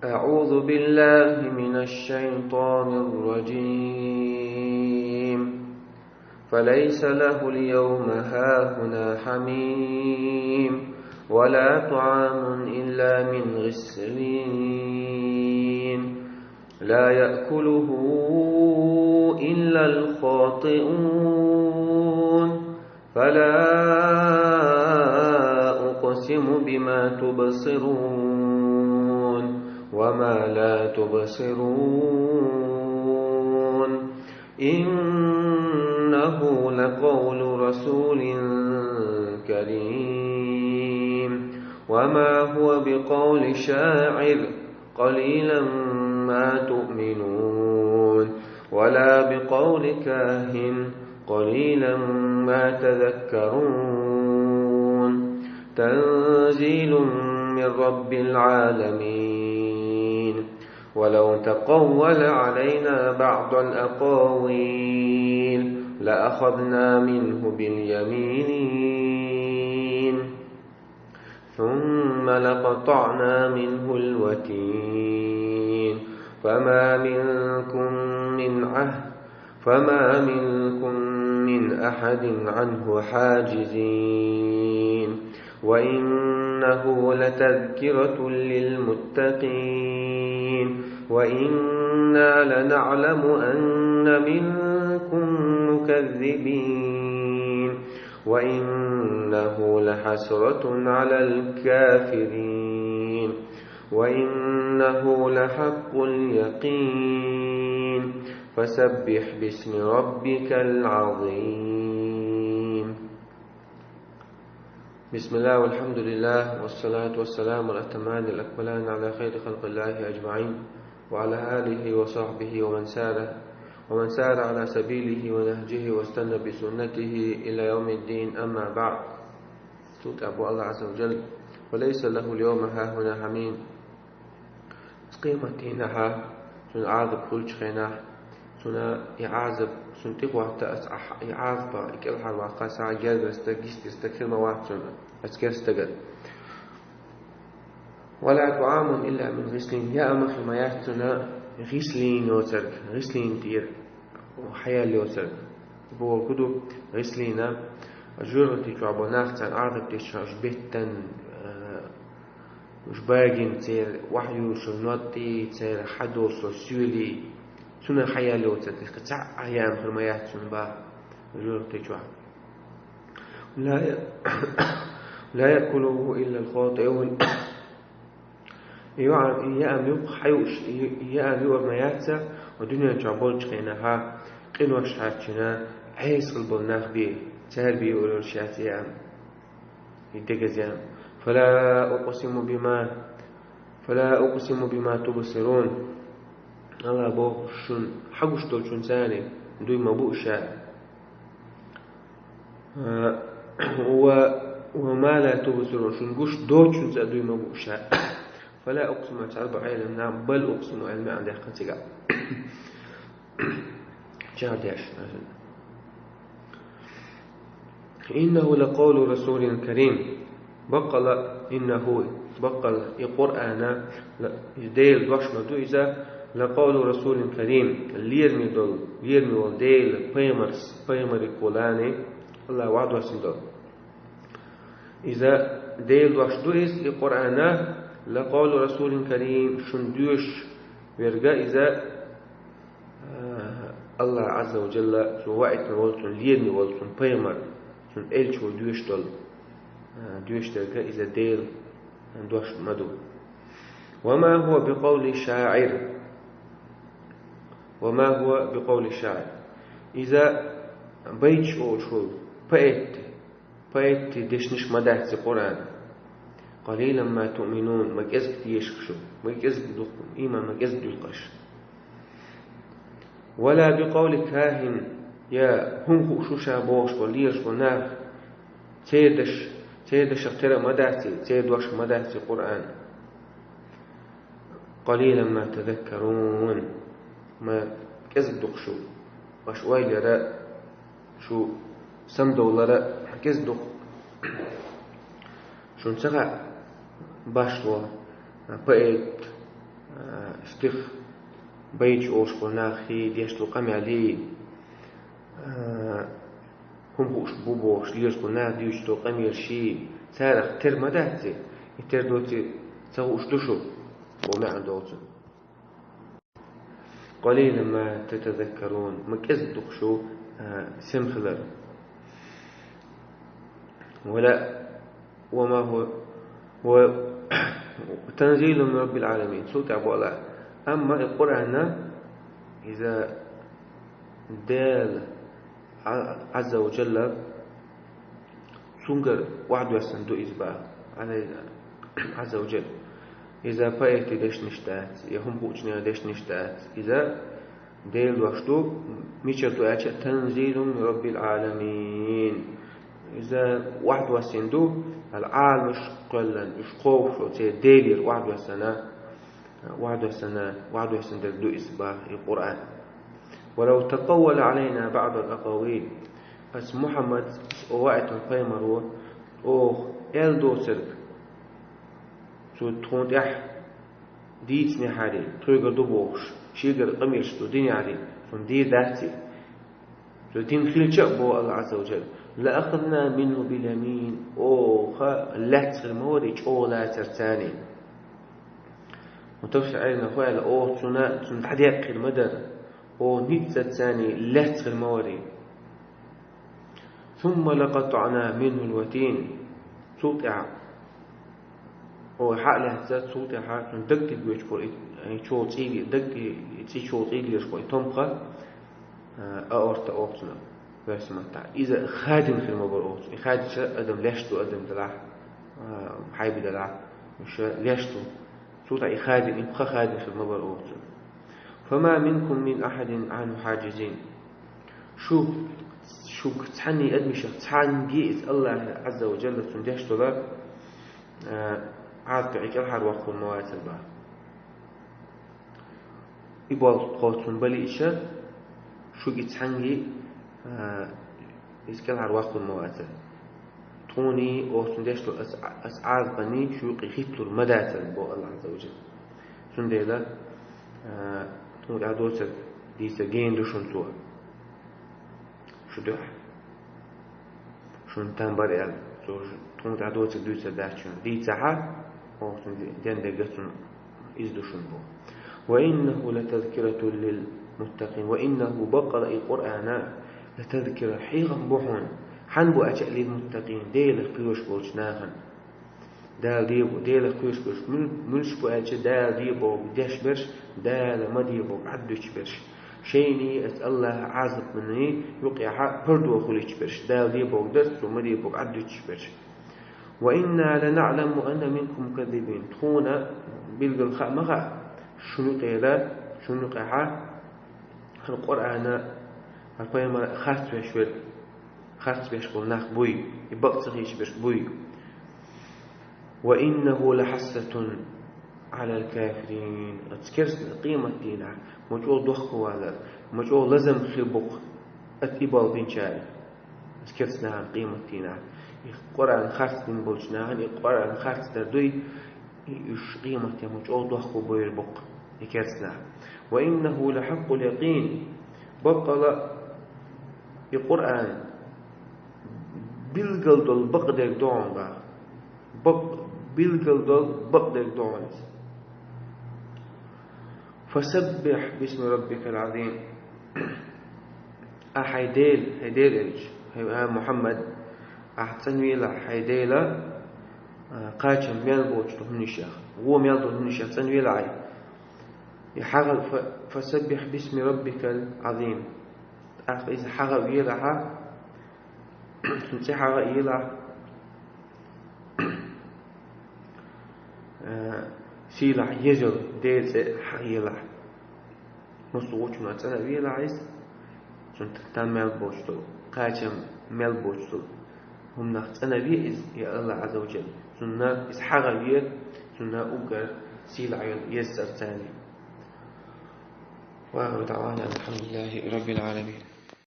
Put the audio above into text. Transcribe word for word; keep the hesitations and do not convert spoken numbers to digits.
أعوذ بالله من الشيطان الرجيم. فليس له اليوم هاهنا حميم ولا طعام إلا من غسلين لا يأكله إلا الخاطئون. فلا أقسم بما تبصرون وما لا تبصرون. إنه لقول رسول كريم وما هو بقول شاعر قليلا ما تؤمنون ولا بقول كاهن قليلا ما تذكرون. تنزيل من رب العالمين. ولو تقول علينا بعض الأقاويل لأخذنا منه باليمين ثم لقطعنا منه الوتين. فما منكم من عهد فما منكم من أحد عنه حاجزين. وإنه لتذكرة للمتقين. وإنا لنعلم أن منكم مكذبين. وإنه لحسرة على الكافرين. وإنه لحق اليقين. فسبح باسم ربك العظيم. بسم الله والحمد لله والصلاة والسلام الأتمان الأكملان على خير خلق الله أجمعين وعلى آله وصحبه ومن سار ومن سار على سبيله ونهجه واستنى بسنته إلى يوم الدين، أما بعد. Цул тӀаьхьа боху Аллах Азза ва Джалла: «Ва лайса лахул явма хахуна хамим». Къематдийнахьа, цунна Ӏазап хуьлучу хенахь, цунна и Ӏазап, цунна тӀехӀотта аса ахь-, и Ӏазапах, и кӀелхьарваккха схьа гергара стаг, гистира стаг хир ма вац цунна, аса герга стагана. «Ва ла туӀамун илла мин гъислин», яа ма хир ма яц цунна гъислин йоцург, гъислин тӀера хьаяьлла йоцург. Бохург ду гъислина, жоьжахати чохь болу нах, царна Ӏазап деш, уьш беттан, а, уьш багина, церан охьаюьйлуш йолу ноттӀий, церан хьадолуш йолу соьлий, цунна хьаяьлла йоцург, тӀаккха цхьа а яа ма хир ма яц цунна боху жоьжахати чохь. «Ла я-, ла яъкулуху иллал хатиун». И яа-, и яам юкъа хьан юуш, и, и яам юур ма яц, ва дуьнен чохь болчу хенахьа къинош хьаьрчина, Ӏеса хилла болу нах бен, цара бен юур йолуш яц и яам. И дегаза яам. «Фала укъсиму бима, фала укъсиму бима тубсирун». Алла боху шуна, хьан гуш долчунна царна дуй ма бу ша. Ва, ва ма ла тубсирун, шуна гуш доцучунца а дуй ма бу ша. «Фала укъсиму», цхьаъ бу Ӏелам наха, «бал укъсиму», аьлла маьӀна даьккхина цигахь. Чардеш. «Иннаху лакъавлу расулин карим». Баккъала, иннаху, баккъала, и Къуръана, ла-, и Делан дош ма ду иза, лакъавлу расулин карим, лераме долу, лераме волу Делан пайхамарс, пайхамариг волу, Аллах ваӀда доссина долу. Иза Делан дош ду иза, и Къуръана, лакъавлу расулин карим, шуна доьшуш верг иза, а, Аллах Азза ва Джалла, цо ваийтина волу, цунна лераме волу, цунна пайхамар, цунна элча ву доьшуш долу, а, доьшуш дерг иза Делан дош ма ду. «Ва ма хува бикъавли шаӀир». «Ва ма хува бикъавли шаӀир». Иза байташ олуш волу поэт, поэтан дешнаш ма дац и Къуръан. «Къалилан ма туъминун», ма кӀезиг тешаш шу, ма кӀезиг дукха, ийман ма кӀезиг дуьллу аша. «Ва ла бикъавли кахин», я хӀун хууш ву ша бохуш болу лелаш болу нах, церан деш, церан дешах тера ма дац и, церан дош ма дац и Къуръан. «Къалилан ма тазаккарун». Ма кӀезиг дукха шу, аша ойла яра, шу самадовлара кӀезиг дукха. Шуна ца хаьа башхо, поэт, а, стих байташ олуш болу нах хи, деш долу къамел хи, а, хӀума хууш бу бохуш лелаш болу нах дуьйцуш долу къамел ши, царах тера ма дац и, и тера доций ца хууш ду шу, бо маьӀна долчун. قليلا ما تتذكرون, ма кӀезиг ду-кх шу, а, сема хилар. ولا وما هو و تنزيل من رب العالمين. Цул тӀаьхьа бу Аллах. Амма и Къуръан, иза Дела Ӏа-, Ӏазза ва Джалла цуьнгара охьадоьссина ду иза баха. Ӏазза ва Джалла. Иза поэтийн дешнаш дац, я хӀума хуучу нехан дешнаш дац. Иза Делан дош ду, мичара ду аьлча, تنزيل من رب العالمين. Иза охьадоьссина ду, Ӏаламаш кхоьллина, уьш кхобуш волу церан Делера охьадоьссина, охьадоьссина, охьадоьссина дерг ду иза баха, и Къуръан. ولو تقول علينا بعض الأقاويل. Ас Мухьаммад, ас ваийтина пайхамаро, оха аьлла доцург цо тхуна тӀехь дийцинехьара, тхоьгара ду бохуш, шегара къамелаш цо динехьара, цунна дийр дац и. Цо дина хилча а, боху Аллах Ӏазза ва Джалла, لأخذنا منه باليمين, оха лаьцна хир ма вара и чӀогӀа лацар царна. Мутафассирийн Ӏилманхой аьлла, оха цунна, цунна дӀадеккха хир ма дара, оха ницкъ царна лаьцна хир ма вара и. ثم لقطعنا منه الوتين. Цул тӀаьхьа, оха хьа а лаьцна, цул тӀаьхьа цуьнан даг тӀе гойтуш бара и, и чолан цӀий, даг тӀе, и цӀий чолан цӀий лелаш бара и томха, а, аорта олу цунах, оьрсийн маттахь. Иза хадийна хир ма бара оха цунна. И хадийча адам леш ду, адам делахь, а, хьайба делахь, уьш леш ду. Цул тӀаьхьа и хадийна, и пха хадийна хир ма бара оха цунна. فما منكم من أحد عنه حاجزين. Шу, шуьга цхьанний адамашах цхьаьнгге иза Аллахьа Ӏазза ва Джалла цунна деш долу, а, Ӏазапе кӀелхьарваккха хӀума ма вацара баха. И болх кхочун балийша, шуьга цхьаьнгге, а, иза кӀелхьарваккха хӀума ма вацара. Тхуний, оха цунна деш долу ас, ас Ӏазапаний шу юкъе хӀитталур ма дацара, боху Аллах Ӏазза ва Джалла. Цундела, а, тхуна тӀехь доцург дийца гена ду шуна цо. Шу дуьхьа. Шуна там бара аьлла, цо тхуна тӀехь доцург дуьйцур дац шуна. Дийцахьа, оха цунна ден дерг цунна иза ду шуна боху. وإنه لتذكرة للمتقين. وإنه, баккъала и Къуръан, لتذكرة, хьехам бу хьуна. Хьанна бу аьлча, للمتقين, Делах кхоьруш болчу нахана. Дала де бу, Делах кхоьруш болуш муьл-, муьлш бу аьлча, Дала де боху деш берш, Дала ма де боху Ӏад дуьтуш берш. Шайний ас Аллахьа Ӏазапаний юкъехьа пардо хуьлуьйтуш берш. Дала де боху дерш, цо ма де боху Ӏад дуьтуш берш. وإنا لنعلم أن منكم مكذبين. Тхуна билггал хаа ма хаьа, шуна юкъера, шуна юкъехьа, хӀара Къуръана, хӀара пайхамар харцвеш верг, харцбеш болу нах буй, и бакъ ца хиъча берш буй. وإنه لحسرة على الكافرين. Оцу керстанан къематдийнахь ма чӀогӀа дохковалар, ма чӀогӀа лазам хир бу-кх оцу и болх бинчарна. Оцу керстанан къематдийнахь. И Къуръан харцдина болчу нахана и Къуръан харцдар дуй, и уьш къематдийнахь ма чӀогӀа дохко бойр бу-кх и керстанан. وإنه لحق اليقين. Баккъала и Къуръан билггал долу бакъдерг ду хьуна баха. Бакъ-, билггал долу бакъдерг ду хьуна иза. فسبح باسم ربك العظيم. Ахьа хьайн Дела, хьайн Дела элча, хьайн, а, Мухьаммад, ахьа цӀанвелахь хьайн Дела, а, кхачам мел боцуш долу хӀуманех, вон мел долу хӀуманех цӀанвелахь хьайн. И хьагӀ-, фа-, فسبح باسم ربك العظيم. ТӀаккха иза хьагӀ а велахьа, цуьнан цӀе хьагӀ а елахь, э, сийлахь еза йолу Делан цӀе хьагӀ елахь. Массо а гучунах цӀанвелахь иза, цуьнан там мел боцуш долу, кхачам мел боцуш долу хӀуманах цӀанве иза, я Аллах Ӏазза ва Джалла. Цунна иза хьагӀ а ве, цунна уггар сийлахь йолу еза цӀарца. وآخر دعوانا أن الحمد لله رب العالمين.